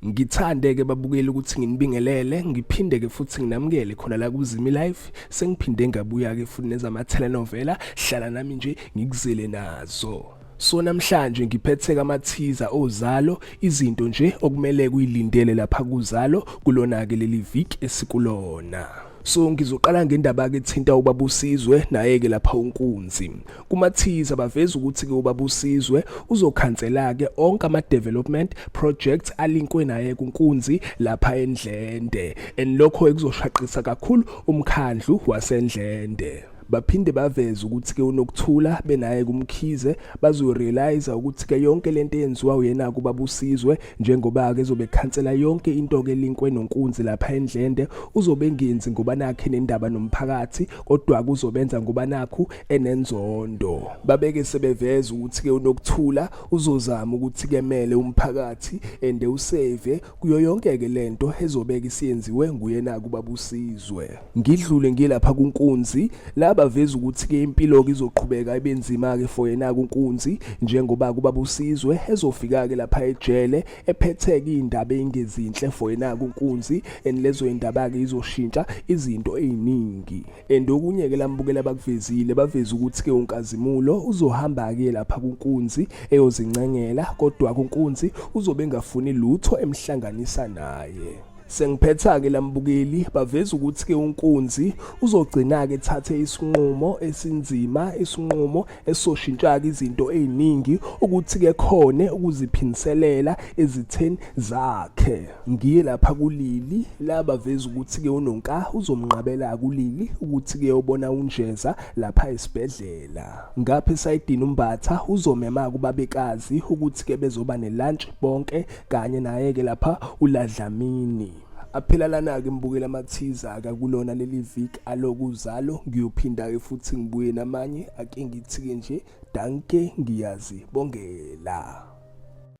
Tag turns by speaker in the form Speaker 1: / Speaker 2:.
Speaker 1: Ngithande ke babukeli ukuthi nginibingelele ngiphinde ke futhi nginamukele khona la kuZimi Life sengiphinde ngabuya ke futhi nezama telenovela hlala nami nje ngikuzele nazo. So namhlanje ngiphethe kamathiza ozalo izinto nje okumele kuyilindele lapha kuzalo kulona ke leli viki esikulona. So ngizoqala ngendaba ke thinta ubaba uSizwe naye ke lapha uNkunzi. Kumathiza baveza ukuthi ke ubaba uSizwe uzokhansela ke onke ama development projects alinkwe naye kuNkunzi lapha eNdlende and lokho ekuzoshaqisa kakhulu umkhandlu waseNdlende. Baphinde baveze ukuthi ke uNokuthula benaye kuMkhize bazorealize ukuthi ke yonke lento eyenziwa uyena kubaba uSizwe njengoba ke ezobe khansela yonke into ke linkwe noNkunzi lapha eNdlende uzobe engenzi ngoba nakhe nendaba nomphakathi kodwa kuzobenza ngoba nakhu enenzondo. Babeke sebeveza ukuthi ke uNokuthula uzozama ukuthi kemele umphakathi ende usave kuyo yonke ke lento ezobeka isiyenziwe nguyena kubaba uSizwe. Ngidlule ngilapha kuNkunzi la baveza ukuthi ke impilo ke izoqhubeka ibenzima ke for yena kuNkunzi njengoba kubaba uSizwe ezofika ke lapha ejele ephetheke indaba engezinhle for yena kuNkunzi and lezo indaba ke izoshintsha izinto eziningi. And okunye ke lambukela bakuvezile baveza ukuthi ke uNkazimulo uzohamba ke lapha kuNkunzi eyozincengela kodwa kuNkunzi uzobe engafuni lutho emhlanganisa naye. Sengiphetha-ke lambukeli baveza ukuthi ke uNkunzi uzogcina-ke ethathe isinqumo esinzima isinqumo esoshintsha-ke izinto ey'ningi ukuthi-ke khone ukuziphindiselela ezitheni zakhe. Ngiye lapha kuLili la baveza ukuthi-ke uNonka uzomnqabela kuLili ukuthi-ke ubona uNjeza lapha esibhedlela. Ngapha esayidini uMbatha uzomema kubabekazi ukuthi-ke bezoba ne-lunch bonke kanye naye-ke lapha uLaDlamini. Aphela lana-ke mbukela amathiza-ke kulona leli viki alokuzalo ngiyophinda-ke futhi ngibuye namanye ake ngithi-ke nje danke ngiyazibongela.